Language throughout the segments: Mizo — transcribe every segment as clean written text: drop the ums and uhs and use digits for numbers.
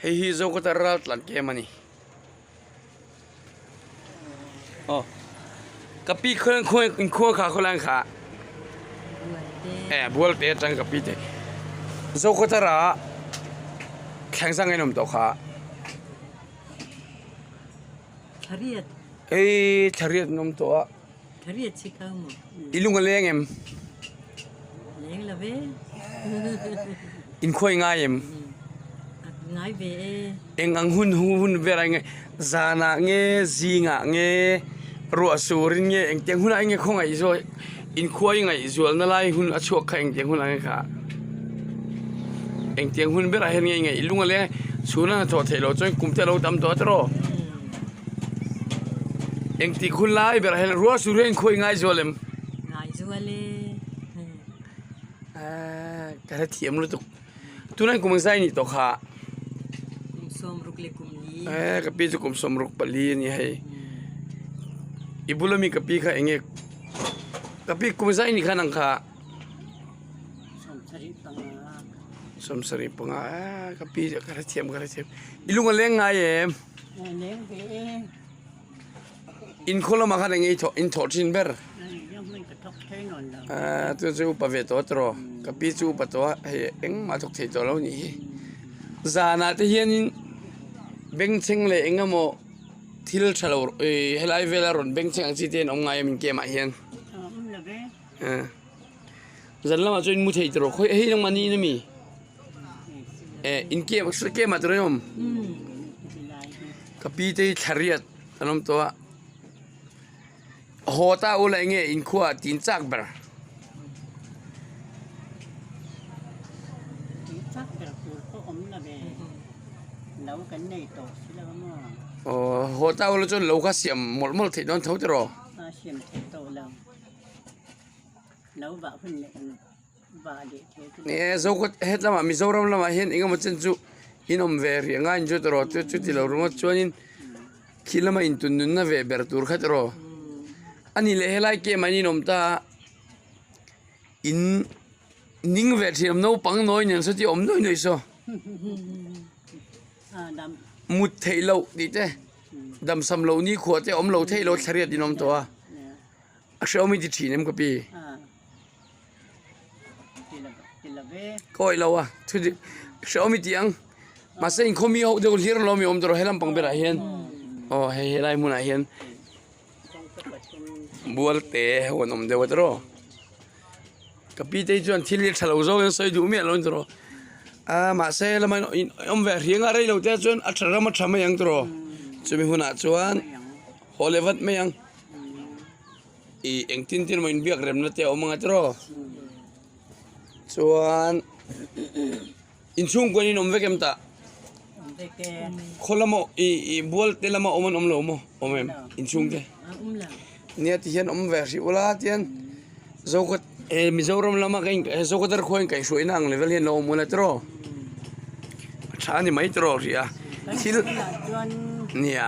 Hei hi Zokhawthar ral tlan kem a ni. Aw ka pi khaw inkhua kha khawlai kha eh bual te atang ka pi te Zokhawthar ah thleng sang in awm tawh kha. Thariat. Ei thariat an awm tawh a. Thariat chi kha maw? I lung a leng em? Leng lo ve. Inkhuai ngai em? Ngai ve e. Eng ang hun hun vel ah nge zan ah nge zing ah nge ruah sur in nge engtiang hun ah nge khawngaih zawh inkhuai ngaih zual na lai hun a chhuak kha engtiang hun ah nge kha engtiang hun ber ah hian nge ngaih lung a leng chhun a hnathawh theih loh chuan kum te a lo tam tawh a tiraw engtik hun lai ber ah hian ruah sur hian inkhuai ngai zual em? Ngai zual e. Ahh ka hrethiam lutuk. Tunah kum zai nih tawh kha. Kum sawmruk leh kum li. Eh ka pi chu kum sawmruk pali a ni hei. I bula mi ka pi kha eng nge ka pi kum zai nih khan ang kha. Sawmsarih panga. Sawmsarih panga eh ka pi ka hrethiam ka hrethiam. I lung a leng ngai em? Leng ve e. Inkhaw lamah khan eng nge in thawh thin ber? Ahh chu chu upa ve tawh tawh ka pi chu upa tawh a hei engmah thawk thei tawh lo nih hi. Zanah te hianin bengchheng leh eng emaw thil tha lo ih helai vela rawn bengchheng ang chi te an awm ngai a min kem ah hian. Ahh zan lamah chuan in mu thei tawh khawi hei nangmah niin ami? Eh in kem kem ah tawh awm ka pi te hi thla riat an awm tawh a haw ta ula eng nge inkhua ah tin chak ber. Aw haw ta ula chuan lo kha siam mawlh mawlh theih dawn tho tiraw. Nge Zokawt het lamah Mizoram lamah hian eng emaw chen chu in awm ve rih anga in zawt erawh chu chuti lo ringawt chuanin khi lama intun nunna ve ber tur kha erawh a ni leh helai kem ah hian in awm ta a in ning ve thin awm naupang nawi nen saw tih awm nuai nuai saw mut theih loh tih te damsam loh nikhua te awm lo theih loh thlariat in awm tawh a. A hrehawm i ti thin em ka pi? Ka awih lo a, thu dik hrehawm i ti ang. Mahse inkhawm mi ho deuh hlir alawm i awm tawh helam pang berah hian aw hei helai hmunah hian bual te ho an awm deuh a tiraw. Ka pi te hi chuan thil hi tha lo zawk in sawi duh miah lo a ni tiraw. A mahse helama in awm ve hriang a rei lo te chuan a tha ram a tha mai ang tiraw. Chumi hunah chuan haw leh vat mai ang. Ih engtin tin emaw inbiak remna te a awm anga tiraw chuan inchhungkua in awm vek em tah khaw lama ih ih bual te lama awm an awm lo maw awm em inchhung te nia ti hian awm ve hrih ula tian Zokawt eh Mizoram lama ka in Zokawt khua in kaihhruaina ang level hian lo awm ula tiraw a tha a ni mai tiraw hrih a thil nia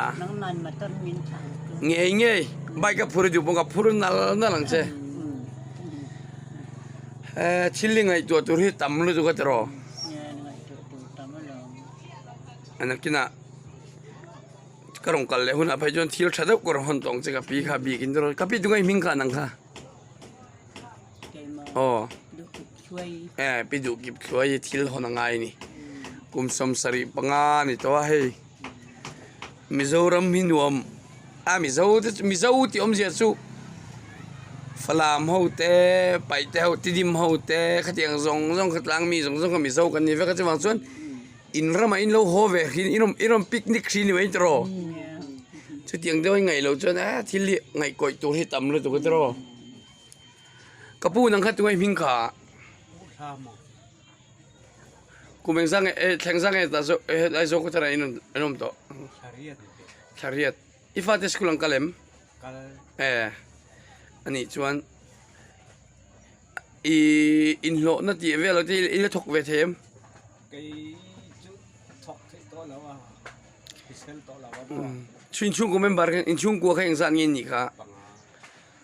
ngei ngei bike a phur duh pawh ka phur nal nal ang che eh thil hi ngaihtuah tur hi tam lutuk a tiraw a nakinah. Ka rawn kal leh hunah phei chuan thil tha deuh ka rawn hawn tawng che ka pi kha bikin chu ka pi tunge hming kha nang kha aw eh pi duh kip thluai hi thil hawn a ngai a ni kum sawmsarih panga a ni tawh a hei Mizoram hi nuam a Mizo te chu Mizo tih awmzia chu Falam ho te Paite ho Tidim ho te khatiang zawng zawng khawtlang mi zawng zawng kha Mizo kan ni vek a chuvang chuan. In ramah in lo haw ve hrin in rawn in rawn picnic hrin ni mai tiraw chutiang deuh a ngaih loh chuan eh thil hi ngaihkawih tur hi tam lutuk a tiraw ka pu nang kha tunge hming kha kum engzah nge eh thleng zah nge tah zawk eh helai zawk atangah in rawn an awm tawh thla riat i fate school an kal em eh anih chuan Ih inhlawhna tih vel te i la thawk ve thei em? Kei chu thawk theih tawh lo a, hrisel tawh lo a maw. Chu inchhungkaw member kha inchhungkua kha engzat nge nih kha? Panga.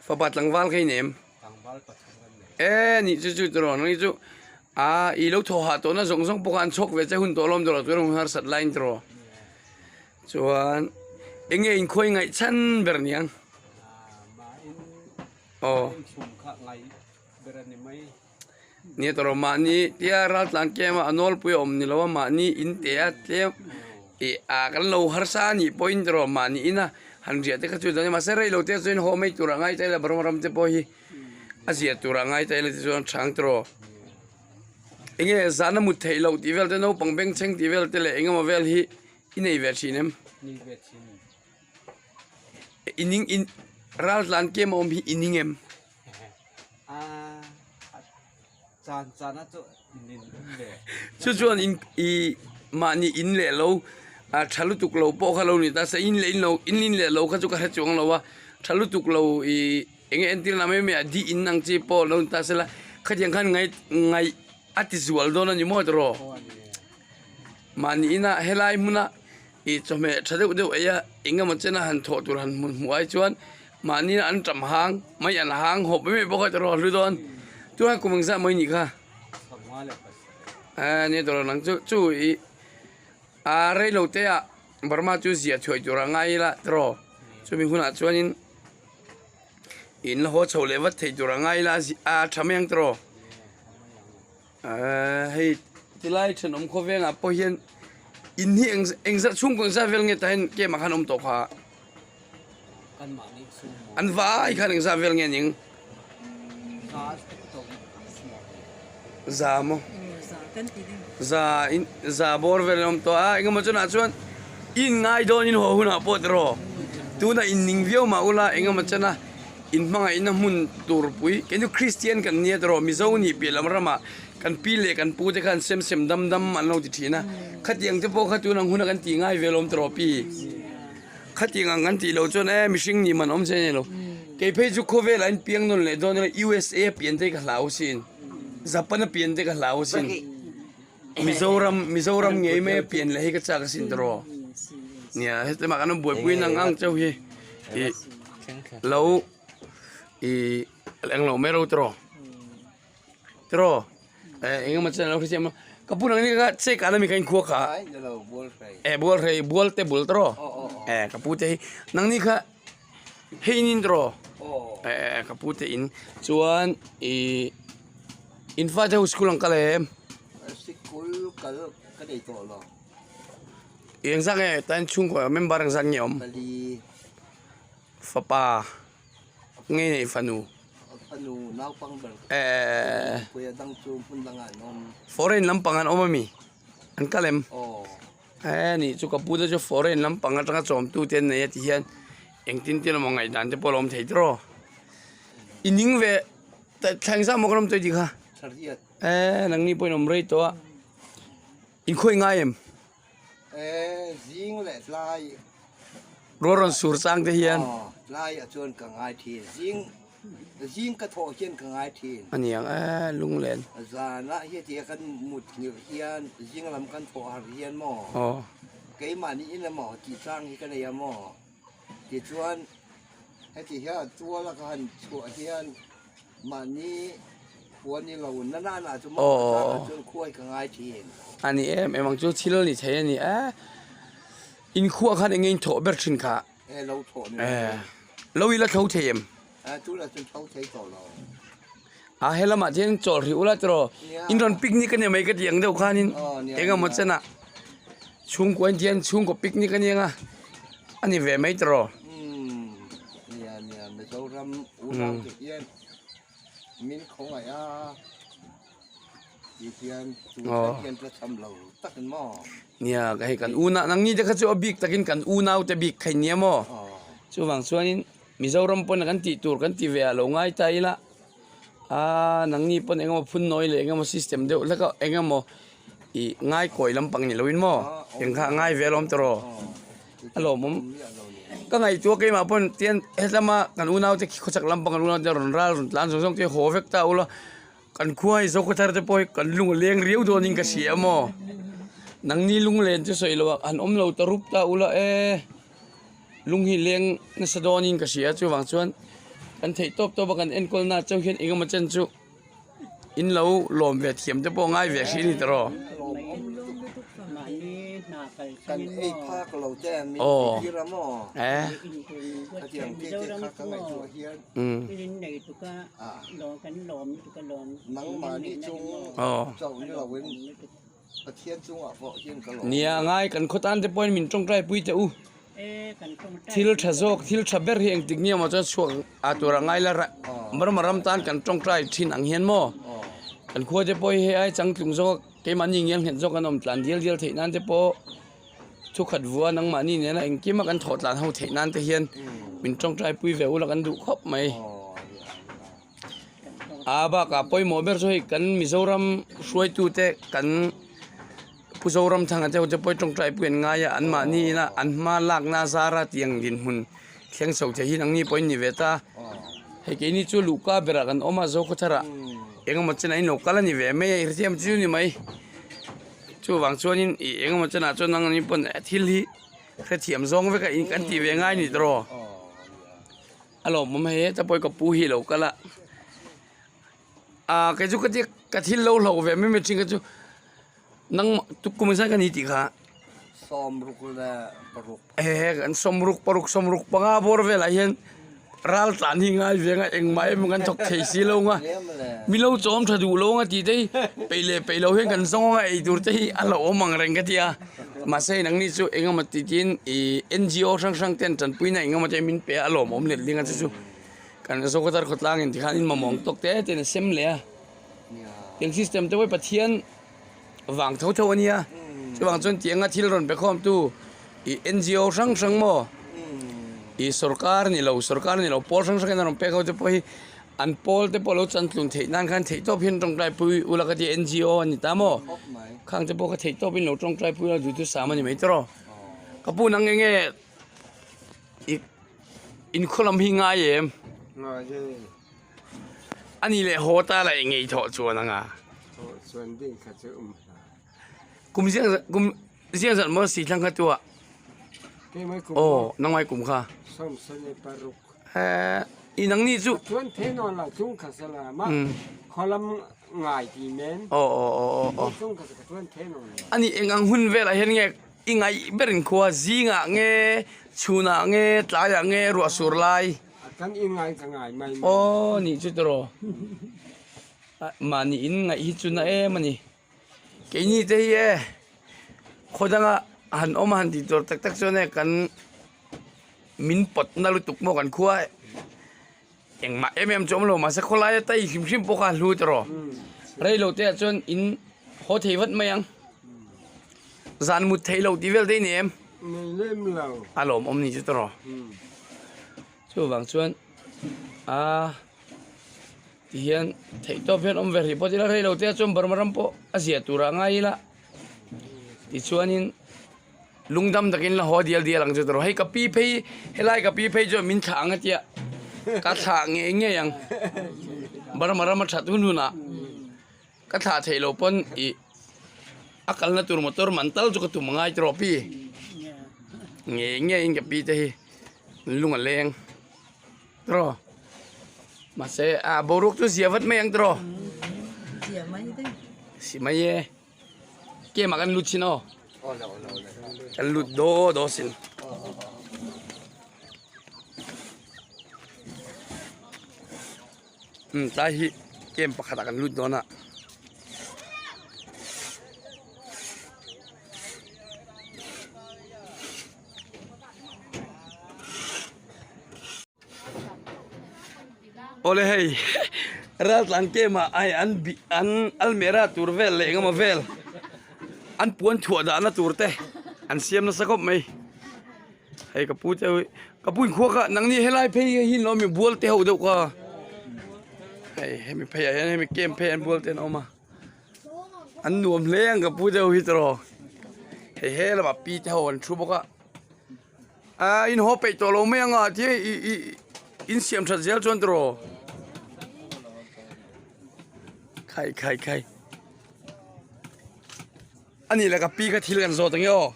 Fapa tlangval kha i nei em? Tlangval pathum kan nei. E nih chu chu tiraw nang hi chu. A i lo thaw hah tawhna zawng zawng pawh kha an chhawk ve che hun tawh alawm tawh lo chuan hun harsat laiin tawh chuan eng nge inkhuai ngaih chhan ber niang aw nia tawh lo mahni tia raltlan kem a a nawlpui a awm ni lo a mahni in te a tlem ih a kan lo harsa a nih pawhin tawh mahni ina han riah te kha chu mahse rei lo te chuan haw mai tur a ngai ta ila Burma ram te pawh hi. A zia tur a ngai ta ila tichuan chhang tawh enge zan a mut theih loh tih vel te naupang bengchheng tih vel te leh engemaw vel hi i nei ve thin em? Nei ve thin. I ning in ral tlan kem a awm hi i ning em? A chan chan a chu nin awm ve. Chu chuan in i mahni in leh lo a tha lutuk lo pawh kha lo ni ta se in leh in lo in in leh lo kha chu ka hre chuang lo a tha lutuk lo i Enge entir lam em em a di in ang chi pawh lo ni ta sela khatiang khan ngai ngaih a ti zual dawn a ni maw tawh mahni ina helai hmuna ih chawhmeh tha deuh deuh ei a engemaw chena han thawh tur han hmu hmuh ai chuan mahni an tam hang mai an hang hawp em em bawk a tawh hlu dawn tunah kum engzah mai nih kha a nia tawh nang chu chu ih a reilo te ah Burma chu ziah thuai tur a ngai ila tawh chumi hunah chuanin. In la haw chho leh vat thei tur a ngai ila a tha mai ang tawh aaa hei tilai thenawm khawvengah pawh hian in hi eng engzah chhungkaw engzah vel nge tah hian kem ah khan a awm tawh kha an vai khan engzah vel nge ning za maw za in za bawr vel an awm tawh a engemaw chunah chuan in ngai dawn in haw hunah pawh tiraw tunah in ning viau mah ula engemaw chana in hmangaihna hmun tur pui kei chu Kristian kan nia tiraw Mizo nih piah lam ramah kan pi leh kan pu te khan sem sem dam dam an lo ti thin a khatiang te pawh kha tunang huna kan tih ngai vel awm tiraw pi. Khatiang ang kan tih loh chuan e mihring nih man awm che a ni lo. Kei phei chu khawvelah in piang nawn leh dawn ila USA a pian te hi ka hlau asin. Japan a pian te ka hlau asin. Mizoram Mizoram ngei mai a pian leh hi ka chak asin tawh. Nia heti mah kan awm buaipui nang ang cheu hi ih lo ih englo mai ro tawh. Tiraw eh engemaw chuan alo hre chiah maw ka pu nang ni kha che kah na mi kha in khua kha eh bual hrei bual te bul tiraw eh ka pu te hi nang ni kha hei in in tiraw eh ka pu te in chuan ih in fate ho school ang kal em sikul kal ka nei tawh lo engzah nge tan chhungkaw member engzah nge awm pali fapa nge nei fanu. Fanu naupang ber Eh. Puia dang chu hmun dangah an awm. Foreign lampang an awm ami? An kal em? Aw. Eh nih chu ka pu te chu foreign lampang atanga chawmtu te an nei a ti hian engtin tin emaw ngaihdan te pawh a lo awm thei tiraw. I ning ve thla engzah maw kan awm tawh i tih kha? Thariat. Eh nangni pawhin awm rei tawh a. Inkhawih ngai em? Eh zing leh tlai. Rual rawn sur chang te hian. Aw tlai ah chuan ka ngai thin zing zing ka thawh hian ka ngai thin. A niang eh lunglen. Zanah hi tia kan mut nghilh hian zing lam kan thawh har hian maw. Aw. Keimahni in emaw tih chang hi ka nei a maw tichuan heti hian tuala ka han chhuah hian Mahni khua ni lo na na na chu maw ka chang ah chuan khua hi ka ngai thin. A ni em em ang chu thil ni thei a ni e. In khua khan enge in thawh ber thin kha? E lo thawh ni lo. E lo i la tho thei em? E tunah chuan tho thei tawh lo. A he lamah hian chawl hrih ula tiraw in rawn picnic a ni mai ka ti ang deuh khanin eng emaw chenah chhungkua in tihian chhungkaw picnic a ni ang a a ni ve mai tiraw. Umm nia nia Mizoram unau te hian min khawngaih a ti hian tu thleng hian ka cham lo tak in maw. Nia ka hei kan unau nangni te kha chu a bik takin kan unau te bik kha in nia maw chuvang chuanin Mizoram pawn kan tih tur kan ti ve ah lo ngai ta ila aa nangni pawn engemaw phun nawi leh engemaw system deuh hlek a engemaw ih ngai kawi lampang ni loin maw eng kha a ngai ve alawm tawh rawh a lawmawm ka ngaihtuah keimah pawn tian hetlama kan unau te khawchhak lampang kan unau te rawn ral rawn tlan zawng zawng te haw vek ta ula kan khua hi zokhawthar te pawh hi kan lung a leng riau dawnin ka hria maw nangni lunglen chu sawi loh ah han awm lo ta rup ta ula e. Lung hi leng nasa dawnin ka hria chuvang chuan kan theih tawp tawp a kan enkawl na chauh hian engemaw chen chu In lo lawm ve thiam te pawh ngai ve hrih a ni tawh. Kan ei phak lo te min tir a maw? Khatiang te te kha ka ngaihtuah hian nangmahni chung chauh ni loin Pathian chungah pawh hian ka lawm. Nia ngai kan khaw tan te pawhin min tawngtai pui teh u. Thil tha zawk thil tha ber hi engtik ni emaw chuan chhuak a tur a ngai la Burma ram tan kan tawngtai thin ang hian maw kan khua te pawh hi hei ai changtlung zawk keimahni ngial nghet zawk an awm tlan dial dial theih nan te pawh thukhat vua nangmahni nena engkim a kan thawh tlan ho theih nan te hian min tawngtai pui ve ula kan duh khawp mai. A bakah pawimawh ber chu hei kan Mizoram hruaitute kan Pu Zoramthanga te ho te pawh hi tawngtai pui an ngai a anmahni ina an hma lakna zara tiang dinhmun thleng chho thei hi nangni pawhin ni ve ta. Hei keini chu luhka berah kan awm a Zokhawtharah engemaw chenah in lo kal a ni ve mai a i hrethiam chu ni mai. Chuvang chuanin ih engemaw chenah chuan nangni pawn thil hi hrethiam zawng vek a in kan tih ve ngai a ni tawh. A lawmawm hei heta pawh hi ka pu hi a lo kal a ah kei chu ka tia ka thil lo hlauh ve mai mai thin kha chu nangmah kum engzat ka ni tih kha Sawmruk leh paruk he kan sawmruk paruk sawmruk panga bawr velah hian ral tlan hi ngai ve anga engmah em kan thawk thei si lo anga mi lo chawm tha duh lo anga tih te hi peih leh peih lo hian kan zawng anga ei tur te hi a lo awm ang reng ka tia. Mahse nangni chu engemaw ti tiin ih NGO hrang hrang ten tanpuina engemaw te min pe a lawmawm let ling a chu chu kan Zokhawthar khawtlang in tikhan in mamawng tawk te ten a sem leh a tiang system te pawh hi Pathian vang tho tho a nia chuvang chuan tianga thil rawn pe khawm tu ih NGO hrang hrang maw ih sorkar ni lo sorkar ni lo pawl hrang hrang in a rawn pek ho te pawh hi an pawl te pawh lo chantlun theih nan khan theih tawp hian tawngtai pui ula ka tia NGO a ni ta maw khang te pawh kha theih tawp in lo tawngtai pui ula duhtu sam a ni mai tawh ka pu nang enge i inkhaw lam hi ngai em a ni leh haw ta la eng nge i thawh chuan anga kum ziang kum ziang zat maw si thlang kha tua aw nangmai kum kha. Eh i nangni chu Chuan the nawn lo chung kha sala ma kholam ngai ti men. Aw aw aw aw aw. Chung kha ka chuan the nawn lo. Ani eng ang hun velah hian nge i ngaih berin khua zingah nge chhunah nge tlaiah nge ruah sur lai. Kan i ngai ka ngai mai mai. Aw nih chu tiraw. Mahni in ngaih hi chu na em a ni. Keini te hi e khaw danga han awm a han tih tur tak tak chuan e kan min pawt na lutuk maw kan khua engmah em em chu awm lo mahse khawlaia tai hrim hrim pawh kha a hlu tawh rei lo te ah chuan in haw thei vat mai ang zan mut theih loh tih vel te i nei em a lawmawm ni chu tawh chuvang chuan aa. Tihian theih tawp hian awm ve hrih pawh tila rei lo te chuan Burma ram pawh a zia turah ngai ila tichuanin lungdam takin la haw dial dial ang chu tawh hei ka pi phei helai ka pi phei chuan min thlah ang a tia ka thlah ngei ngei ang Burma ram a that hun hunah ka thlah theih loh pawn ih a kalna tur motor man tal chu ka tum angai tawh pi ngei ngeiin ka pi te hi lung a leng. Tiraw mahse a boruak chu zia vat mai ang tiraw Zia mai daih si mai e kem ah kan lut chin aw kan lut daw daw sin umm tlai hi kem pakhat ah kan lut dawn a. Awle hei raltlan kem ah hei an bih an almera tur vel leh engemaw vel an puan chhuah dahna tur te an siam nasa khawp mai hei ka pu te ho hi ka pu inkhua kha nangni helai phei hi an lo awm bual te ho deuh kha hei hemi phei ah hian hemi kem phei ah hian bual te an awm a. An nuam hle ang ka pu te ho hi tawh hei he lamah pi te ho an thu bawk a ah in haw peih tawh lo mai ang a ti ih ih in siam that zel chuan tawh khai khai khai a nih leh ka pi kha thil kan zawt ang e aw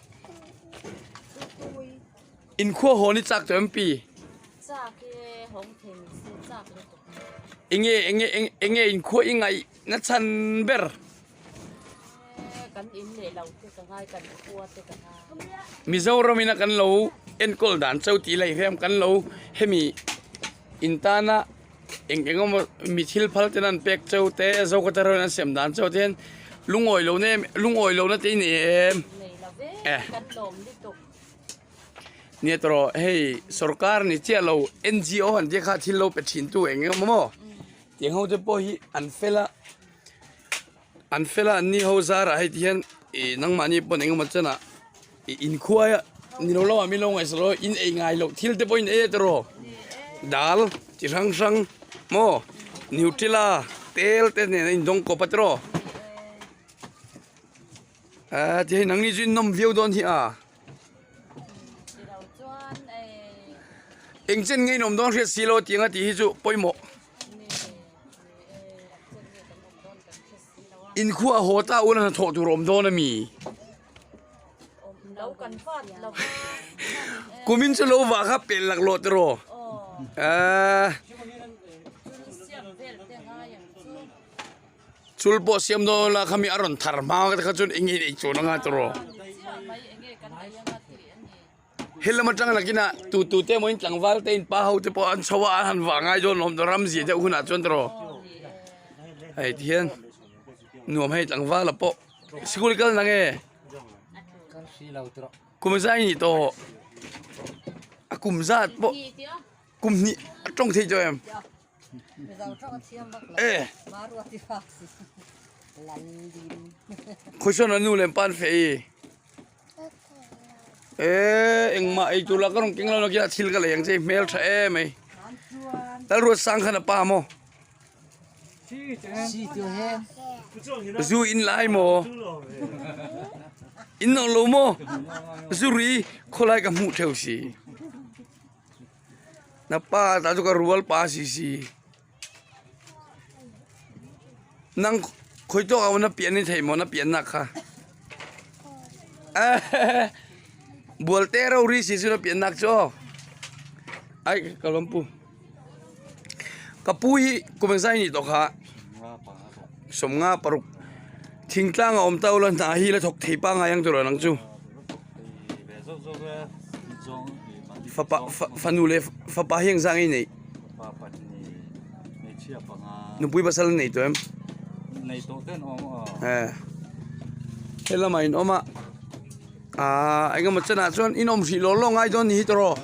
inkhua hawn hi chak tawh em pi Chak e hawng thei ni se chak lutuk. Enge enge enge inkhua i ngaih na chhan ber. Kan in leh lo te ka ngai kan khua te ka ngai. Mizoram ina kan lo enkawl dan chauh tih lai hian kan lo hemi in tana eng eng emaw mi thil phal ten an pek chauh te Zokata rawng an siam dan chauh te hian lungawi lo na em lungawi lo na te i nei em? Nei lo ve kan lawm lutuk. Nia tawh hei sorkar ni chiah lo NGO han tia kha thil lo pe thin tu eng eng emaw maw tiang ho te pawh hi an fel a an fel a an ni ho zarah hei ti hian ih nangmahni pawn eng emaw chenah ih inkhuai a ni lo lamah min lo ngaihsak lo in ei ngai loh thil te pawh in ei a tawh dal chi hrang hrang maw nutella tel te nen a indawng kawp a tawh ah ti hei nangni chu in nawm viau dawn hi a. Eng chen nge in awm dawn hriat si lo tih anga tih hi chu pawimawh. Inkhua haw ta ula hnathawh tur awm dawn a mi? Kumin chu lo vah kha pel laklawh tiraw? Ahh. Chul pawh siam dawn la khami a rawn thar hma te kha chuan eng nge ei chuan anga tawh helam atang nakin ah tu tu te emaw in tlangval te in pa ho te pawh an chho a an han vah ngai dawn lawm ram zia deuh hunah chuan tawh hei ti hian nuam hei tlangval ah pawh sikul kal na nge kum zai ni tawh a kum zat pawh kum hnih a tawng thei tawh em. E Khawisawn a nu leh pa an feh i e engmah ei tur lah ka rawn keng lo nakin a thil ka lei ang che i hmel tha em mai Lalruat sang khan a pa maw zu in lai maw in nawh lo maw zu ri khawlai ka hmuh theuh si. Na pa ta chu ka rual pa si si nang khawi tawk ah na pian ni thei maw na pian nak kha bual te ro ri si chu na pian nak chu aw ai ka lawm pu ka pu hi kum engzai ni tawh kha sawmnga paruk thingtlang a awm ta ula hna hi la thawk thei pangngai ang tur ang chu. Fapa fanu leh fapa hi engzah nge i neih? Nupui pasal an nei tawh em? Eh he lamah in awm a ah engemaw chenah chuan in awm hrih law law ngai dawn ni hi tawh rawh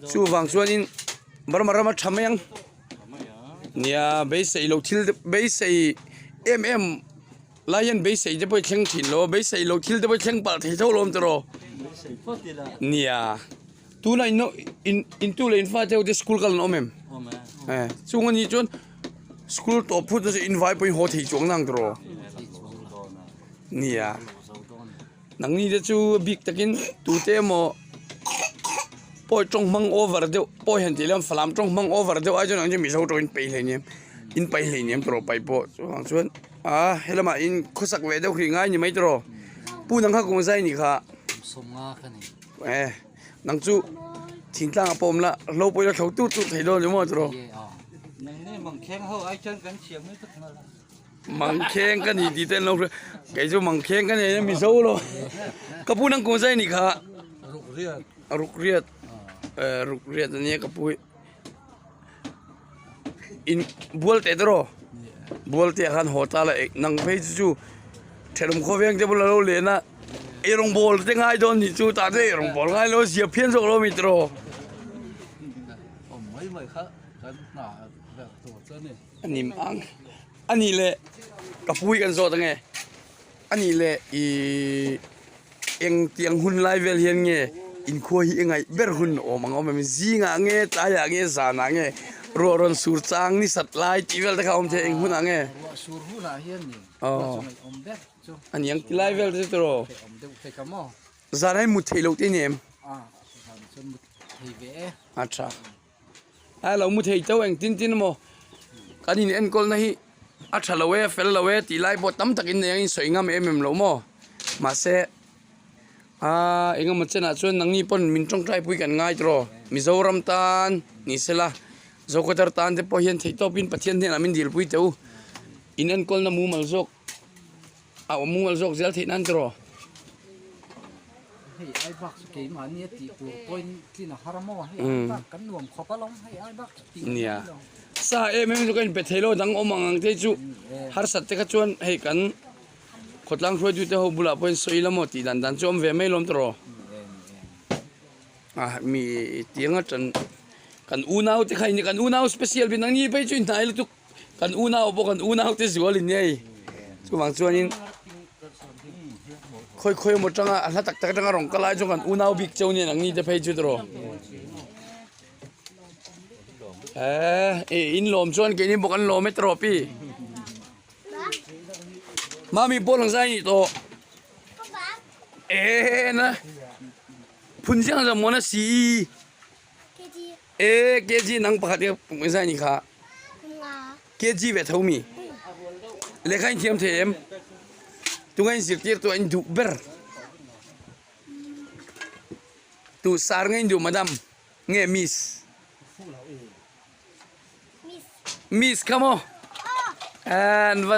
chuvang chuanin Burma rama tha mai ang nia beisei loh thil te beisei em em. Lai hian beisei te pawh i thleng thin lo a, beisei lo thil te pawh i thleng palh thei tho lo awm tawh rawh. Nia, tuna in in in tu leh in fa te ho te school kal an awm em? Eh, chung anih chuan school tawp phut chu in vai pawh in haw thei chuang nang tawh rawh. Nia, nangni te chu bik takin tute emaw pawi tawng hmang over deuh pawi han tih leh falam tawng hmang over deuh ai chuan ang chu mizo tawng in peih hleinem in paih hleinem tawh rawh paih pawh chuvang chuan. A helamah in khawsak ve deuh hrih ngai ni mai tawh pu nang kha kum zai ni kha sawmnga kha ni e nang chu thingtlang ah pawh awm la hlo pawh ila thlo tut tut thei dawn ni maw tawh nang ni mangkheng ho ai chuan kan thiam mai tak nghal a mangkheng ka ni tih te an lo hria kei chu mangkheng ka nei a mizo lo ka pu nang kum zai ni kha ruk riat ruk riat e ruk riat ania ka pu hi. In bual teh tawh bual te ah khan haw ta la nang phei chu chu thenawm khawveng te bulah lo len a eirawng bawl te ngai dawn nih chu tah te eirawng bawl ngai lo zia phian zawk lo mi tawh a ni ang a nih leh ka pu hi kan zawt ange a nih leh ihh. Engtiang hun lai vel hian nge inkhua hi i ngaih ber hun awm ang awm em? Zingah nge, tlaiah nge, zanah nge, ruah rawn sur chang ni sat lai tih vel te kha awm thei eng hunah nge? Ruah sur hunah hian ni ruah chu ngaih awm ber chu. A niang ti lai vel te chu tiraw? Awm deuh thei ka maw? Zanah hi mut theih loh te ni em? A, zanah chuan mut thei ve e. A tha. A lo mu thei tho engtin tin emaw kan in enkawlna hi a tha lo e a fel lo e tih lai pawh tam takin nei angin sawi ngam em em lo maw mahse aaa engemaw chenah chuan nangni pawn min tawngtai pui kan ngai tawh Mizoram tan ni sela. Zokhawthar tan te pawh hian theihtawpin Pathian hnenah min dilpui teh u. In enkawlna mumal zawk a awm mumal zawk zel theih nan tiraw. Hei ai bak chu keimahni a tih tur pawhin tlin a har a maw hei ai bak kan nuam khawp alawm hei ai bak chu tih Nia. Sa em em chu ka inpe thei lo dang awm ang ang te chu harsat te kha chuan hei kan khawtlang hruaitute ho bulah pawhin sawi ila maw tih dan dan chu awm ve mai lawm tiraw. A mi tianga tan kan unau te kha in kan unau special bik nangni phei chu inhnai lutuk kan unau pawh kan unau te zual in nia chuvang chuanin khawi khawi emaw tanga a hla tak tak atanga rawn kal lai chuan kan unau bik cheu nia nangni te phei chu tiraw eh in lawm chuan keini bawk an lawm e tiraw pi mami pawh lang zai nih tawh eh na. Phun ziang zam mawn a si. E kg nang pakhat i zai ni kha. Kg ve tho mi. Lehkha in thiam thei em? Tunga in zirtir tu in duh ber. Tu sar nge in duh madam nge miss? Miss. Miss kha maw? And van.